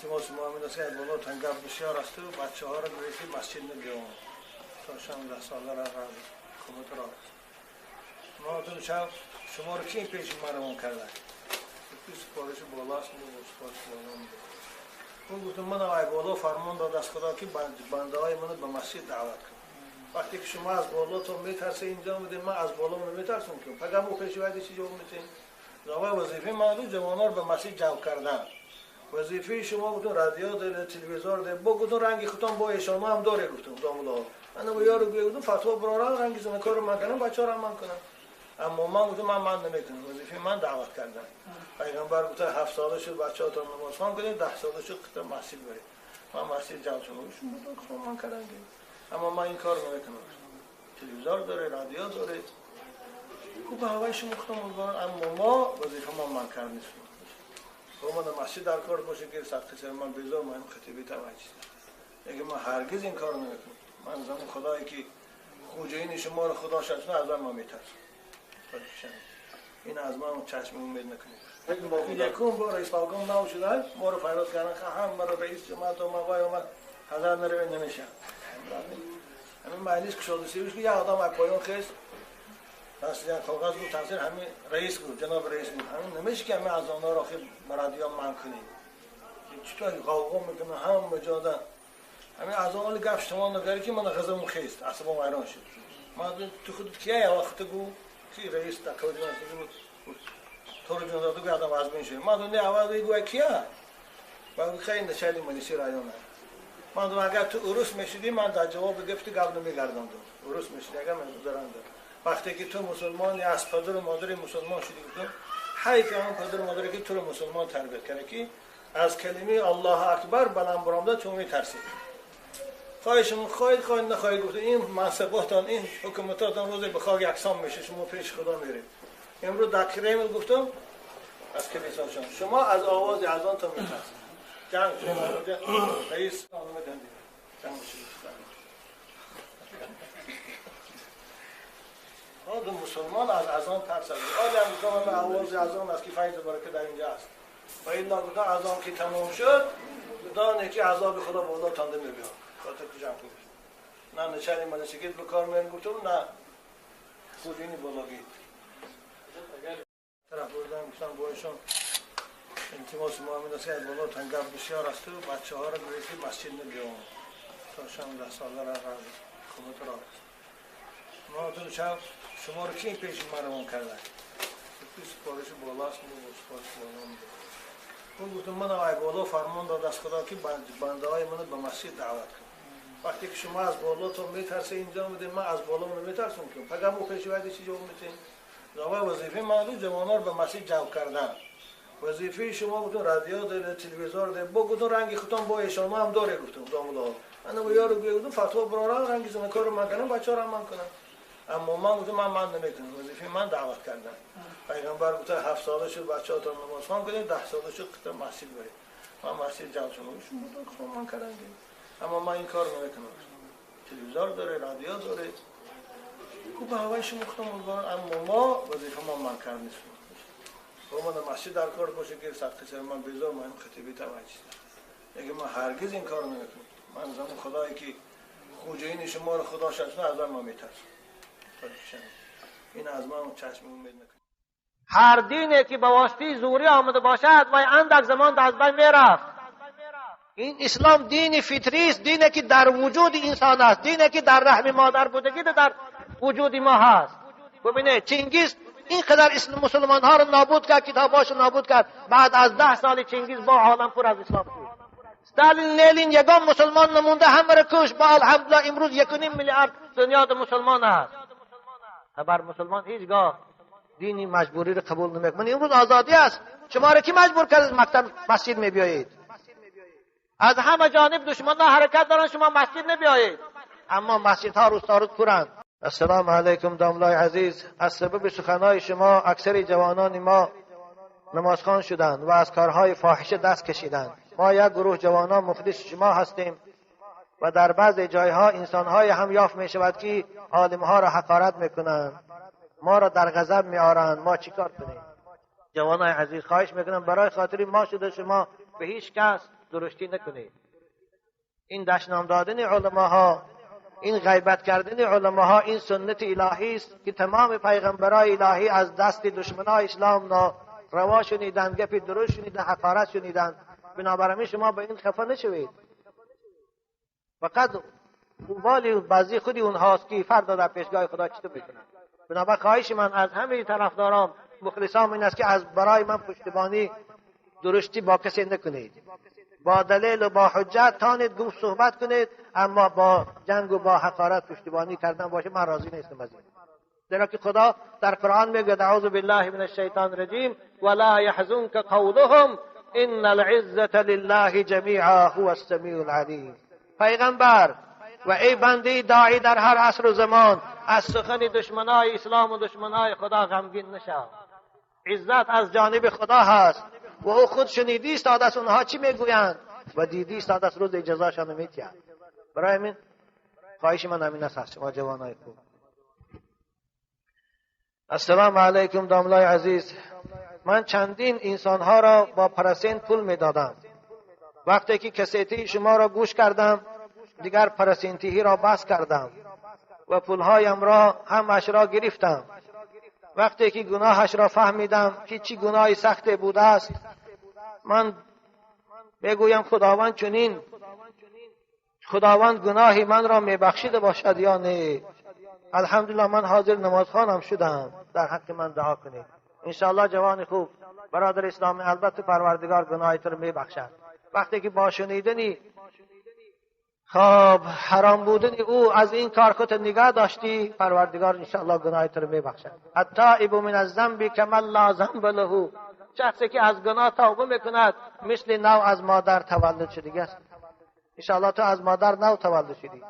التماس ما است که بالا تنگب بسیار است و بچه ها را گوید مسجد نبیان تا 16 ساله را حکومت را ما تو شب شما رو کی پیش ما کرده؟ سپارش بالاست، سپارش بالا میده. اون گفتم من آقای بالا فرمان داد از خدا که بنده های منو به مسجد دعوت کن. وقتی که شما از بالا تو میترسه اینجا بوده، من از بالا نمیترسم که فقط مو پیش وعده چی جواب میتین؟ وظیفه من رو جوان‌ها رو به مسجد جلب کردن. وظیفه شما گفتم رادیو داره، تلویزیون داره، با گفتم رنگ خودم با شما هم داره گفتم داملا. من با یارو گفتم فتوا برارن رنگ زن کارو من کنم، بچه‌ها رو من کنم. اما من گفتم من نمیکنم. وظیفه من دعوت کردن. پیغمبر گفت 7 ساله شد بچه‌هاتون نماز خوان کنید، 10 ساله شد که مسجد برید. من مسجد جلب شدم. شما گفتم من کردم. اما من این کار نمیکنم. تلویزیون داره، رادیو داره. خوب هوای شما خودم اما ما وظیفه ما من کار نیست. من مسجد در کار باشه که صدقه سر من بیزار من خطیبی توجه. اگه من هرگز این کار نمیکنم. من زمان خدایی که خوجین شما رو خدا شد از من میترسم. این از من چشم امید نکنید. یکم بار رئیس پاگام نو شده ما رو فریاد کردن هم مرا رئیس جماعت و ما وای اومد هزار نره نمیشه. همین مجلس که شده سیوش که یه آدم از پایان خیست دست یک کاغذ بود تاثیر همین رئیس بود، جناب رئیس بود. همین نمیشه که همین از آنها را خیلی برادیان من کنیم. چطور قوقا میکنه هم مجادن همین از آن گفت شما نگری که من غزمون خیست اصلا ویران شد. من تو خود کیه یه وقت گو کی رئیس تقویت بود تو رو جون دادو که آدم از بین شد. من دونی اول گو کیه من خیلی نشالی مجلسی رایانه. من دونم اگر تو عروس میشدی من در جواب گفتی قبل نمیگرداندم. عروس میشدی اگر من درنده. وقتی که تو مسلمانی از پدر و مادر مسلمان شدی گفتم حیف همون پدر و مادری که تو رو مسلمان تربیت کرده که از کلمه الله اکبر بلند برآمده تو میترسی. خواهشمون خواهید خواهید نخواهید گفت این منصباتان این حکومتاتان روز به خاک یکسان میشه، شما پیش خدا میرید. امروز در کرمل گفتم از کلیساشان شما از آواز اذان تا میترسید. جنگ رئیس خانم دندی جنگ شد. آدم مسلمان از اذان ترسد. آدم گفتم آواز اذان است که فیض برکت در اینجا است. و این گفتم اذان که تمام شد دانه که عذاب خدا بالا تانده میبیاد. خاطر که جمع کنید. نه نشانی مدرسگیت به کار میرن گفتم نه خودینی بالاگیت. طرف بردن گفتم بایشون التماس ما است که بالا تنگب بسیار است و بچه ها را گوید که مسجد نبیان تا 16 ساله را حکومت را. ما تو شب شما رو کی پیش ما کرده؟ سپارش بالاست، سپارش بالا میده. اون گفتم من آقای بالا فرمان داد از خدا که بنده های منو به مسجد دعوت کن. وقتی که شما از بالا تو میترسه اینجا بوده، من از بالا نمیترسم که فقط مو پیش وعده چی جواب میتین؟ وظیفه من رو جوان‌ها رو به مسجد جلب کردن. وظیفه شما گفتم رادیو داره، تلویزیون داره، با گفتم رنگ خودم با شما هم داره گفتم داملا. من با یارو گفتم فتوا برارن رنگ زن کارو من کنم، بچه‌ها رو من کنم. اما من گفتم من نمیکنم. وظیفه من دعوت کردن. پیغمبر گفت 7 ساله شد بچه‌هاتون نماز خوان کنید، 10 ساله شد که مسجد برید. من مسجد جلب شدم. شما گفتم من کردم. اما من این کار نمیکنم. تلویزیون داره، رادیو داره. خوب هوای شما خودم اما ما وظیفه ما من کار نیست. من مسجد در کار باشه که صدقه سر من بیزار من خطیبی توجه. اگه من هرگز این کار نمیکنم. من زمان خدایی که خوجین شما رو خدا شد از من میترسم. این از من چشم امید نکنید. هر دینی که به واسطه زوری آمده باشد و اندک زمان از بین میرفت. این اسلام دین فطری است، دینی که در وجود انسان است، دینی که در رحم مادر بودگی در وجود ما هست. ببینید چنگیز اینقدر مسلمان ها رو نابود کرد، کتاباش رو نابود کرد، بعد از 10 سال چنگیز با عالم پر از اسلام شد. ستالین لنین یگان مسلمان نمونده همه رو کش، با الحمدلله امروز 1.5 میلیارد دنیا مسلمان است. خبر مسلمان هیچگاه دینی مجبوری رو قبول نمیکنه. امروز آزادی است، شما رو کی مجبور کرد از مکتب مسجد میبیایید؟ از همه جانب دشمنان حرکت دارن، شما مسجد نبیایید. اما مسجدها روز تا روز پرند. السلام علیکم داملای عزیز. از سبب سخنهای شما اکثر جوانان ما نمازخوان شدند و از کارهای فاحشه دست کشیدند. ما یک گروه جوانان مخلص شما هستیم و در بعض جایها انسانهای هم یافت می شود که عالمها را حقارت میکنند، ما را در غضب می آرند. ما چیکار کنیم؟ جوانای عزیز خواهش میکنم برای خاطر ما شده شما به هیچ کس درشتی نکنید. این دشنام دادن علماها، این غیبت کردن علماها، این سنت الهی است که تمام پیغمبرای الهی از دست دشمنای اسلام روا شنیدن، گپی درست شنیدن، حقارت شنیدن. بنابراین شما به این خفه نشوید. فقط والی بعضی خودی اونهاست که فردا در پیشگاه خدا چطور میکنن. بنابراین خواهش من از همه طرفدارام، مخلصام این است که از برای من پشتیبانی درستی با کسی نکنید. با دلیل و با حجت تانید گفت صحبت کنید، اما با جنگ و با حقارت پشتیبانی کردن باشه من راضی نیستم از این. زیرا که خدا در قرآن میگه اعوذ بالله من الشیطان الرجیم ولا يحزنك قولهم ان العزة لله جمیعا هو السمیع العلیم. پیغمبر و ای بنده داعی در هر عصر و زمان از سخن دشمنای اسلام و دشمنای خدا غمگین نشو. عزت از جانب خدا هست و او خود شنیدی است از اونها چی میگویند و دیدی است از روز جزاشان میتید. برای همین خواهش من همین است شما جوانای خوب. السلام علیکم داملای عزیز. من چندین انسانها را با پرسین پول میدادم. وقتی که کسیتی شما را گوش کردم دیگر پرسینتیهی را بس کردم و پولهایم را همش را گرفتم. وقتی که گناهش را فهمیدم که چی گناه سخت بوده است، من بگویم خداوند چنین خداوند گناهی من را میبخشیده باشد یا نه؟ الحمدلله من حاضر نمازخوانم شدم، در حق من دعا کنید. انشاءالله جوان خوب برادر اسلامی، البته پروردگار گناه تو رو میبخشد. وقتی که با شنیدنی خب حرام بودن او از این کار خود نگاه داشتی، پروردگار انشاءالله گناه تو رو میبخشد. التائب من الذنب کمن لا ذنب له، شخصی که از گناه توبه میکند مثل نو از مادر تولد شده است. انشاءالله تو از مادر نو تولد شدی.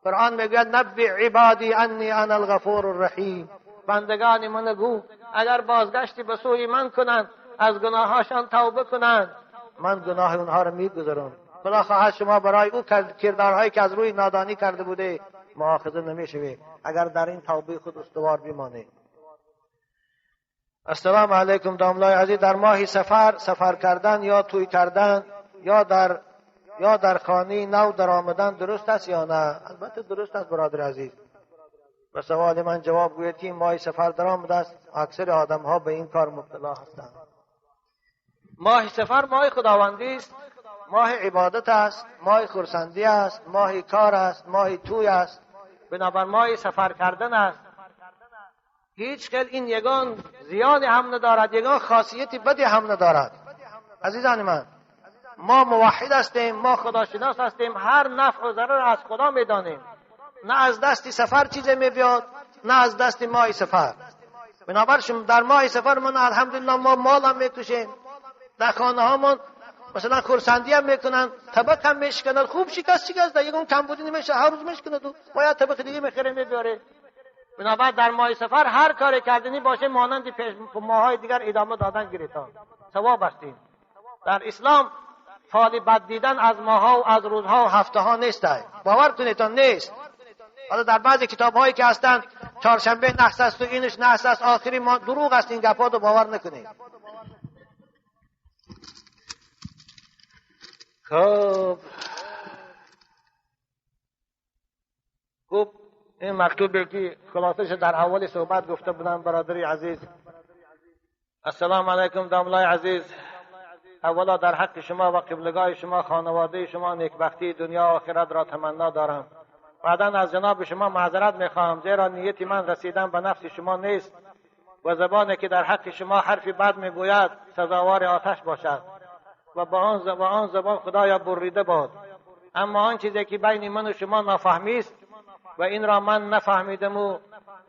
قرآن میگوید نبئ عبادی انی انا الغفور الرحیم. بندگان من گو اگر بازگشتی به سوی من کنند، از گناهاشان توبه کنند، من گناه اونها رو میگذرم. خدا خواهد شما برای او کردارهایی که از روی نادانی کرده بوده مؤاخذه نمیشوی اگر در این توبه خود استوار بمانید. السلام علیکم داملای عزیز. در ماه سفر سفر کردن یا توی کردن یا در خانه نو در آمدن درست است یا نه؟ البته درست است برادر عزیز. به سوال من جواب گوید که ماه سفر در آمده است، اکثر آدم ها به این کار مبتلا هستند. ماه سفر ماه خداوندی است، ماه عبادت است، ماه خرسندی است، ماه کار است، ماه توی است، بنابر ماه سفر کردن است. هیچ خیل این یگان زیان هم ندارد، یگان خاصیت بدی هم ندارد. عزیزان من، ما موحد هستیم، ما خداشناس هستیم، هر نفع و ضرر از خدا میدانیم. نه از دست سفر چیزی میبیاد، نه از دست ماه سفر. بنابر در ماه سفر من الحمدلله ما مال هم میکشیم، در خانه هامون مثلا خرسندی هم میکنن، طبق هم میشکنن، خوب شکست شکست، یکم کمبودی نمیشه، هر روز میشکنه، تو باید طبق دیگه میخره میبره. بنابر در ماه سفر هر کاری کردنی باشه مانند ماهای دیگر ادامه دادن گریتان ثواب هستیم. در اسلام فال بد دیدن از ماها و از روزها و هفته ها نیست، باور کنید نیست. حالا در بعضی کتاب هایی که هستند چهارشنبه نحس است و اینش نحس است، آخری ما دروغ است، این گپا رو باور نکنید. خب خوب این مکتوبی که خلاصش در اول صحبت گفته بودم برادری عزیز. السلام علیکم داملای عزیز. اولا در حق شما و قبلگاه شما، خانواده شما نیکبختی دنیا و آخرت را تمنا دارم. بعدا از جناب شما معذرت میخواهم، زیرا نیت من رسیدن به نفس شما نیست و زبانی که در حق شما حرفی بد میگوید سزاوار آتش باشد و با آن زبان خدایا بریده باد. اما آن چیزی که بین من و شما نافهمی است و این را من نفهمیدم و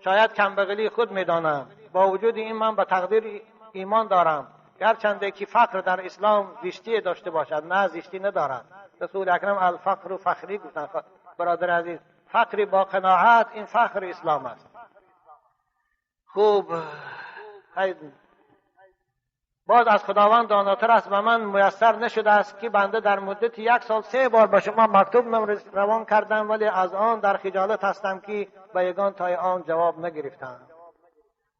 شاید کمبغلی خود میدانم، با وجود این من به تقدیر ایمان دارم، گرچند که فقر در اسلام زشتی داشته باشد، نه زشتی ندارد. رسول اکرم الفقر و فخری گفتند. برادر عزیز، فقر با قناعت این فخر اسلام است. خوب باز از خداوند داناتر است و من میسر نشده است که بنده در مدت 1 سال 3 بار به شما مکتوب روان کردم، ولی از آن در خجالت هستم که به یگان تای آن جواب نگرفتم.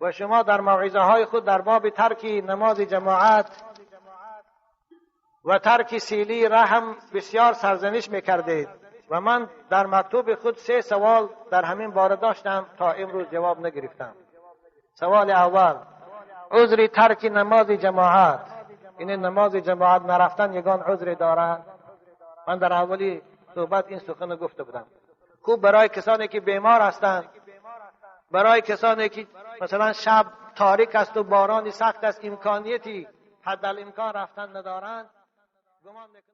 و شما در موعظه های خود در باب ترک نماز جماعت و ترک سیلی رحم بسیار سرزنش میکردید و من در مکتوب خود 3 سوال در همین باره داشتم تا امروز جواب نگرفتم. سوال اول: عذر ترک نماز جماعت، این نماز جماعت نرفتن یگان عذر دارد؟ من در اولی صحبت این سخن گفته بودم. خوب برای کسانی که بیمار هستند، برای کسانی که مثلا شب تاریک است و بارانی سخت است، امکانیتی حد الامکان رفتن ندارند، گمان میکنم.